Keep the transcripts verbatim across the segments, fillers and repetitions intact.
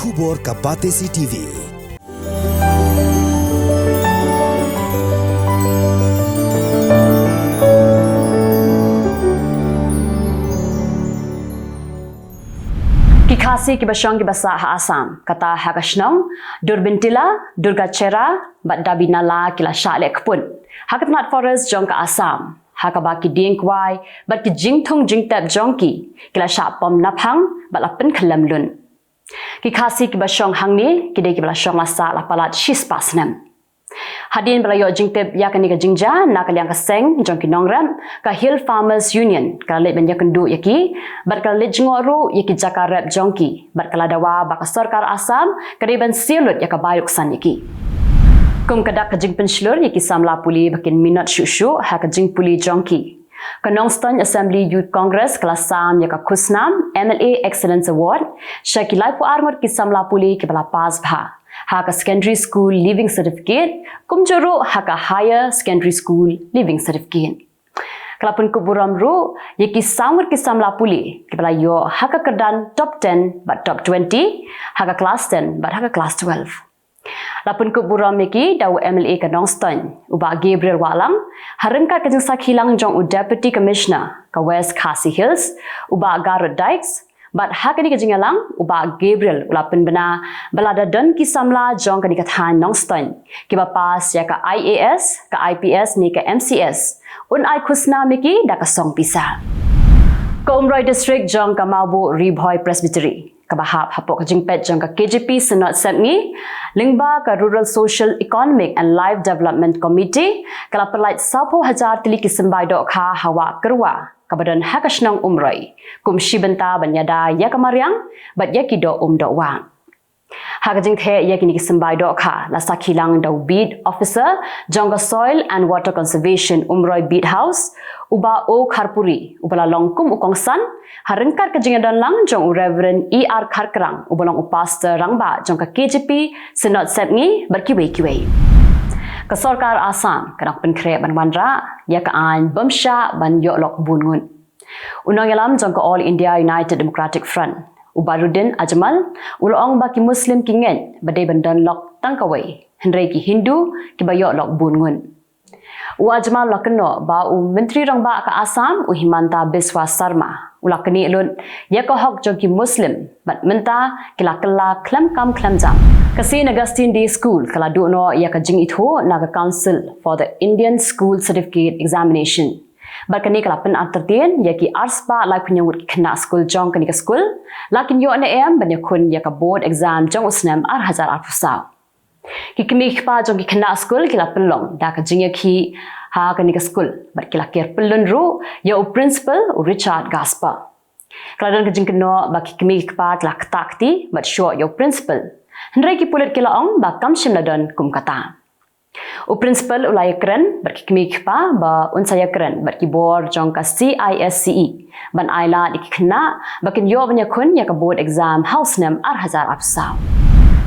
Khubor ka Batesi T V. Ki Khasi kiba shong kiba sah ha Assam, kata ha ka shnong Durbintila, Durgachera bad Dabinala ki la shah leh kput ha ka tnat forest jong ka Assam, ha kaba ki dieng kwai bad ki jingthung jingtep jong ki ki la shah pom naphang bad la pynkhyllem lun. Ki Khasi kiba shong hangne ki dei kiba la shong la sah la palat shispah snem. Hadien ba la ïoh jingtip ïa kane ka jingjia na ka liang ka seng jong ki nongrep, ka Hill Farmers Union ka la leit ban ïakynduh ïa ki bad ka la leit jngoh ruh ïa ki jaka rep jong ki bad ka la dawa ba ka sorkar Assam ka dei ban siew lut ïa ka bai ruksan ïa ki. Kum ka dak ka jingpynshlur ïa ki samla pule ba kin minot shuh shuh ha ka jingpule jong ki, ka Nongstoiñ Assembly Youth Congress ka la sam ïa ka khusnam M L A Excellence Award sha ki laiphew ar ngut ki samla pule kiba la pass bha ha ka Secondary School Leaving Certificate, kumjuh ruh ha ka Higher Secondary School Leaving Certificate. Ka la pynkup burom ruh ïa ki saw ngut ki samla pule kiba la ïoh ha ka kyrdan top ten bad top twenty ha ka klas ten bad ha ka klas twelve. La pynkup burom ïa ki da u M L A ka Nongstoiñ, u Bah Gabriel Wahlang, ha ryngkat ka jingsakhi lang jong u Deputy Commissioner ka West Khasi Hills, u Bah Garod Dykes, bad ha kane ka jingïalang u Bah Gabriel u la pynbna ba lada don ki samla jong kane ka thaiñ Nongstoiñ kiba pass ïa ka I A S, ka I P S ne ka M C S, un ai khusnam ïa ki da ka song pisa. Ka Umroi District jong ka Mawbuh Ri Bhoi Presbytery, kaba hap hapoh ka jingpeit jong ka K J P Synod Sepngi, lyngba ka Rural Social Economic and Life Development Committee, ka la pyllait sawphew hajar tylli ki symbai dohkha ha Wah Kyrwa, kaba don ha ka shnong Umroi, kum shi bynta ban ïada ïa ka mariang bad ïa ki doh um doh wah. Ha ka jingtheh ïa kine ki symbai dohkha la sakhi lang da u Beat Officer jong ka Soil and Water Conservation Umroi Beat House, u Bah O Kharpuri, uba la long kum u kongsan ha ryngkat ka jingïadon lang jong u Reverend E R Kharkrang, uba long u Pastor Rangbah jong ka K J P Synod Sepngi bad kiwei kiwei. Ka sorkar Assam ka dang pynkhreh ban wanrah ïa ka aiñ bym shah ban ïoh lok bun ngut. U nongïalam jong ka All India United Democratic Front, u Badruddin Ajmal, u la ong ba ki Muslim ki ngeit ba dei ban don lok tang kawei, hynrei ki Hindu kiba ïoh lok bun ngut. U Ajmal u la kynnoh ba u Myntri Rangbah ka Assam, u Himanta Biswa Sarma, u la knieh lut ïa ka hok jong ki Muslim bad mynta ki la kylla khlem kam khlem jam. Ka Saint Augustine Day School ka la duh noh ïa ka jingithuh na ka Council for the Indian School Certificate Examination. Bad kane ka la pynartatien ïa ki arspah laiphew hynñiew ngut ki khynnah skul jong kane ka skul, la kin ïoh ne em ban ïakhun ïa ka board exam jong u snem ar hajar arphew saw. Ki kmie ki kpa jong ki khynnah skul ki la pynlong da ka jingïakhih ha kane ka skul bad ki la ker pyllun ruh ïa u principal, u Richard Gaspar. Ka la don ka jingkynnoh ba ki kmie ki kpa ki la ktah kti bad shoh ïa u principal, hynrei ki pulit ki la ong ba kam shym la don kum kata. U principal u la ïakren bad ki kmie ki kpa ba un sa ïakren bad ki bor jong ka C I S C E ban ailad ïa ki khynnah ba kin ïoh ban ïakhun ïa ka board exam ha u snem ar hajar arphew saw.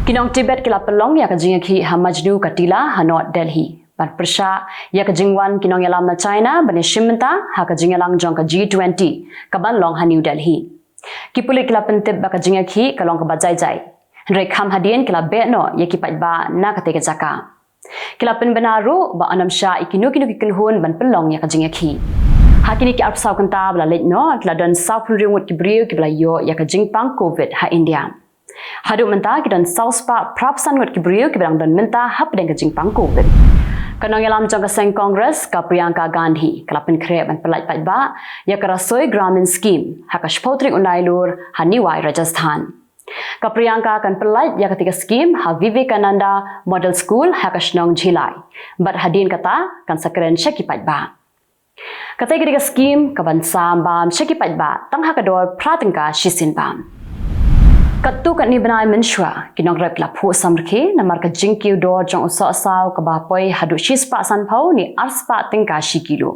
Ki nong Tibet ki la pynlong ïa ka jingïakhih ha Majnu Ka Tila ha North Delhi ban pyrshah ïa ka jingwan ki nongïalam na China ban ïashim bynta ha ka jingïalang jong ka G twenty kaban long ha New Delhi. Ki pulit ki la pyntip ba ka jingïakhih ka long kaba jai jai, hynrei kham hadien ki la beh noh ïa ki paidbah na katei ka jaka. Ki la pynbna ruh ba ym shah ïa kino kino ki kynhun ban pynlong ïa ka jingïakhih. Ha kine ki arphew saw kynta ba la leit noh, ki la don sawphew hynriew ngut ki briew kiba la ïoh ïa ka jingpang Covid ha India. Haduh mynta ki don sawspah phraphew san ngut ki briew kiba dang don mynta hapdeng ka jingpang Covid. Ka nongïalam jong ka seng Congress, ka Priyanka Gandhi, ka la pynkhreh ban pyllait paidbah ïa ka Rasoi Gramin Scheme ha ka shiphew tarik u Nailur ha Newai, Rajasthan. Ka Priyanka kan pyllait ïa katei ka skhim ha Vivekananda Model School ha ka shnong Jhilai, bad hadien kata kan sa kren sha ki paidbah. Katei ka dei ka skhim kaban sam bam sha ki paidbah tang ha ka dor phra tyngka shisien bam. Katto katne bnai mynshuwa ki nongrep ki la phuh samrkhie namar ka jingkiew dor jong u sohsaw kaba poi haduh shispah sanphew ne arspah tyngka shi kilo.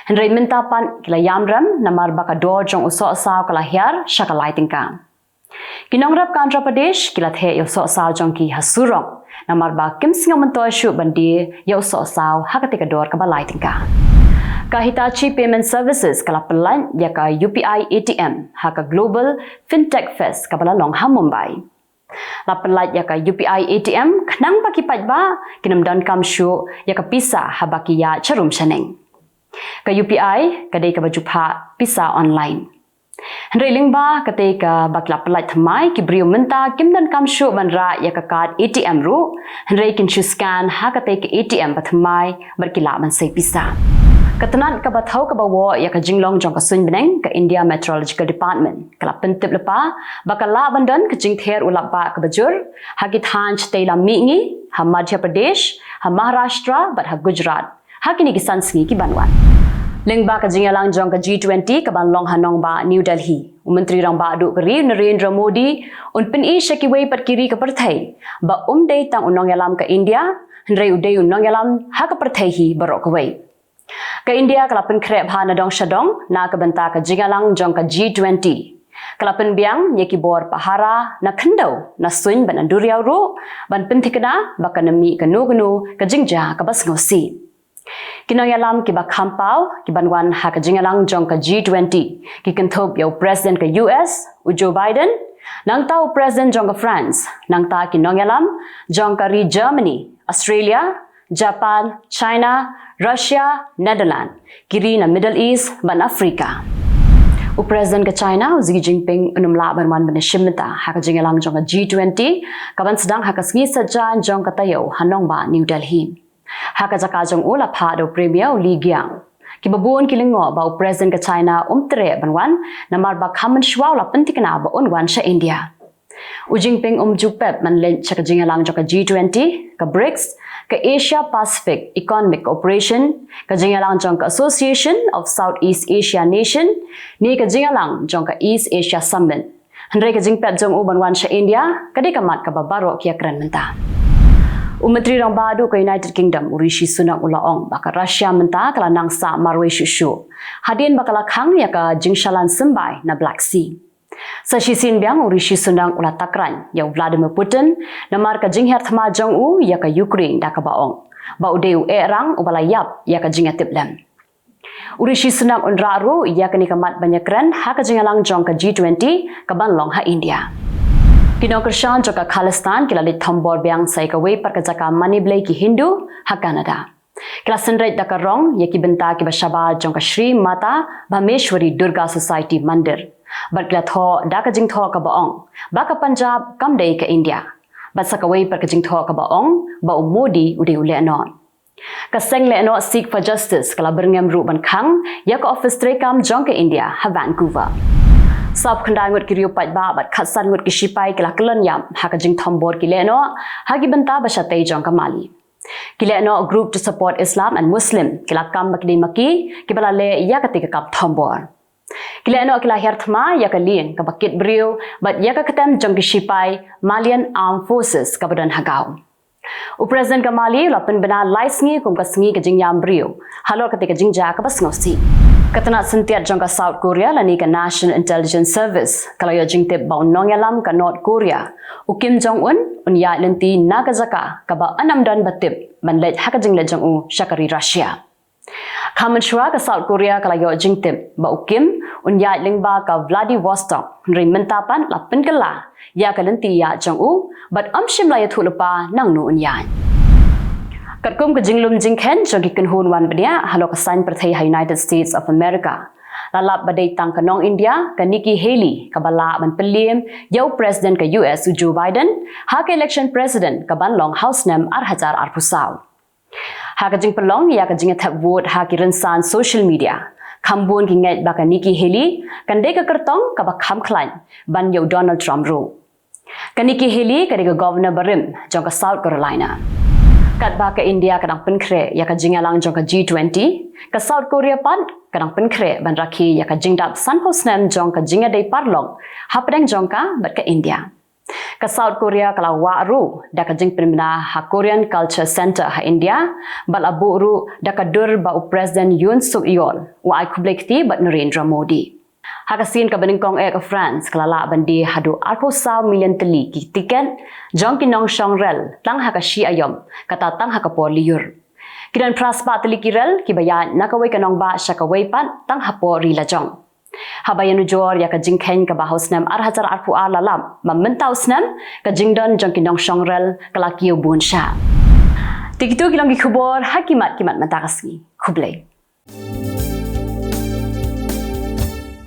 Hynrei mynta pat ki la ïam rem namar ba ka dor jong u sohsaw ka la hiar sha ka lai tyngka. Ki nongrep ka Andhra Pradesh ki la theh ïa u sohsaw jong ki ha surok namar ba kim sngewmyntoi shuh ban die ïa u sohsaw ha katei ka dor kaba lai tyngka. Ka Hitachi Payment Services ka la pyllait ïa ka U P I A T M ha ka Global Fintech Fest kaba la long ha Mumbai. La pynlait ïa ka U P I A T M khnang ba ki paidbah kin ym donkam shuh ïa ka pisa haba ki ïaid sharum shaneng. Ka U P I ka dei kaba ju phah pisa online. Hynrei lyngba katei kaba ki la pynlait thymmai, ki briew mynta kim donkam shuh ban rah ïa ka card A T M ruh, hynrei kin shu scan ha katei ka A T M ba thymmai bad ki lah ban sei pisa. Ka tnat kaba thew kaba woh ïa ka jinglong jong ka suiñ bneng, ka India Meteorological Department, ka la pyntip lypa ba ka lah ban don ka jingther u lapbah kaba jur ha ki thaiñ shatei lam mihngi, ha Madhya Pradesh, ha Maharashtra bad ha Gujarat ha kine ki san sngi ki ban wan. Lyngba ka jingïalang jong ka G twenty ka ban long ha nongbah New Delhi, u Myntri Rangbah Duh ka ri Narendra Modi un pyni sha kiwei pat ki ri ka pyrthei ba um dei tang u nongïalam ka India, hynrei u dei u nongïalam ha ka pyrthei hi baroh kawei. Ka India ka la pynkhreh bha na dong sha dong na ka bynta ka jingïalang jong ka G twenty. Ka la pynbiang ïa ki bor pahara na khyndew, na suiñ bad na duriaw ruh, ban pynthikna ba kan ym mih kano kano ka jingjia kaba sngewsih. Ki nongïalam kiba kham paw ki ban wan ha ka jingïalang jong ka G twenty ki kynthup ïa u President ka U S, u Joe Biden, nangta u President jong ka France, nangta ki nongïalam jong ka ri Germany, Australia, Japan, China, Russia, Netherlands, ki ri na Middle East bad Africa. U President ka China, u Xi Jinping, un ym lah ban wan ban ïashim bynta ha ka jingïalang jong ka G twenty ka ban sdang ha ka sngi Saitjaiñ jong ka taïew ha nongbah New Delhi. Ha ka jaka jong u la phah da u Premier u Li Qiang. Kiba bun ki lyngngoh ba u President ka China um treh ban wan, namar ba kham mynshuwa u la pynthikna ba un wan sha India. U Jinping um ju pep ban leit sha ka jingïalang jong ka G twenty, ka brics, ka Asia Pacific Economic Cooperation, ka jingïalang jong ka Association of Southeast Asia Nation, ne ka jingïalang jong ka East Asia Summit. Hynrei ka jingpep jong u ban wan sha India ka dei ka mat kaba baroh ki ïakren mynta. U Myntri Rangbah Duh ka United Kingdom, u Rishi Sunak, u la ong ba ka Russia mynta ka la nang sah marwei shuh shuh hadien ba ka la khang ïa ka jingshalan symbai na Black Sea. Sa shisien biang u Rishi Sunak u la takran ïa u Vladimir Putin namar ka jingher thma jong u ïa ka Ukraine, da kaba ong ba u dei u ehrang uba la ïap ïa ka jingïatiplem. U Rishi Sunak un rah ruh ïa kane ka mat ban ïakren ha ka jingïalang jong ka G twenty ka ban long ha India. Ki nongkyrshan jong ka Khalistan ki la leit thombor biang sa ïa kawei pat ka jaka mane blei ki Hindu ha Canada. Ki la synreit da ka rong ïa ki bynta kiba shabar jong ka Shree Mata Bhameshwari Durga Society Mandir. Bad ki la thoh da ka jingthoh kaba ong ba ka Punjab kam dei ka India. Bad sa kawei pat ka jingthoh kaba ong ba u Modi u dei u lehnoh. Ka seng lehnoh Sikh for Justice ka la byrngem ruh ban khang ïa ka ophis treikam jong ka India ha Vancouver. Sawphew khyndai ngut ki riew paidbah bad khatsan ngut ki shipai ki la kyllon ïap ha ka jingthombor ki lehnoh ha ki bynta ba shatei jong ka Mali. Ki lehnoh Group to Support Islam and Muslim ki la kam ba ki dei ma ki kiba la leh ïa katei ka kam thombor. Ki lehnoh ki la her thma ïa ka lieng kaba kit briew bad ïa ka ktem jong ki shipai Malian Armed Forces kaba don ha Gao. U President ka Mali u la pynbna lai sngi kum ka sngi ka jingïam briew halor katei ka jingjia kaba sngewsih. Ka tnat syntiat jong ka South Korea lane ka National Intelligence Service ka la ïoh jingtip ba u nongïalam ka North Korea u Kim Jong Un un ïaid lynti na ka jaka kaba yn ym don ba tip ban leit ha ka jingleit jong u sha ka ri Russia. Kham mynshuwa ka South Korea ka la ïoh jingtip ba u Kim un ïaid lyngba ka Vladivostok, hynrei mynta pat la pynkylla ïa ka lynti ïaid jong u bad ym shym la ïathuh lypa nangno un ïaid. Katkum ka jinglum jingkheiñ jong ki kynhun wan bniah halor ka saiñ pyrthei ha United States of America, la lap ba dei tang ka nong India ka Nikki Haley kaba lah ban pynliem ïa u President ka U S u Joe Biden ha ka election President ka ban long ha u snem ar hajar arphew saw. Ha ka jingpynlong ïa ka jingïathep vote ha ki rynsan social media, kham bun ki ngeit ba ka Nikki Haley kan dei ka kyrtong kaba kham khlaiñ ban ïa u Donald Trump ruh. Ka Nikki Haley ka dei ka Governor barim jong ka South Carolina. Katba ka India ka dang pynkhreh ïa ka jingïalang jong ka G twenty, ka South Korea pat ka dang pynkhreh ban rakhe ïa ka jingdap sanphew snem jong ka jingïadei paralok hapdeng jong ka bad ka India. Ka South Korea ka la wah ruh da ka jingpynbna ha Korean Culture Center ha India bad la buh ruh da ka dur ba u President Yoon Suk Yeol u ai khublei kti bad Narendra Modi. Ha ka sien kaba nyngkong eh ka France ka la lah ban die haduh arphew saw million tylli ki tiket jong ki nongshong rel tang ha ka shi aïom, kata tang ha ka por lyiur. Ki don phra spah tylli ki rel kiba ïaid na kawei ka nongbah sha kawei pat tang ha por ri lajong. Haba ïanujor ïa ka jingkheiñ kaba ha u snem ar hajar arphew ar la lap ba mynta u snem ka jingdon jong ki nongshong rel ka la kiew bun sha. Te kito ki long ki khubor ha ki mat ki mat mynta ka sngi. Khublei.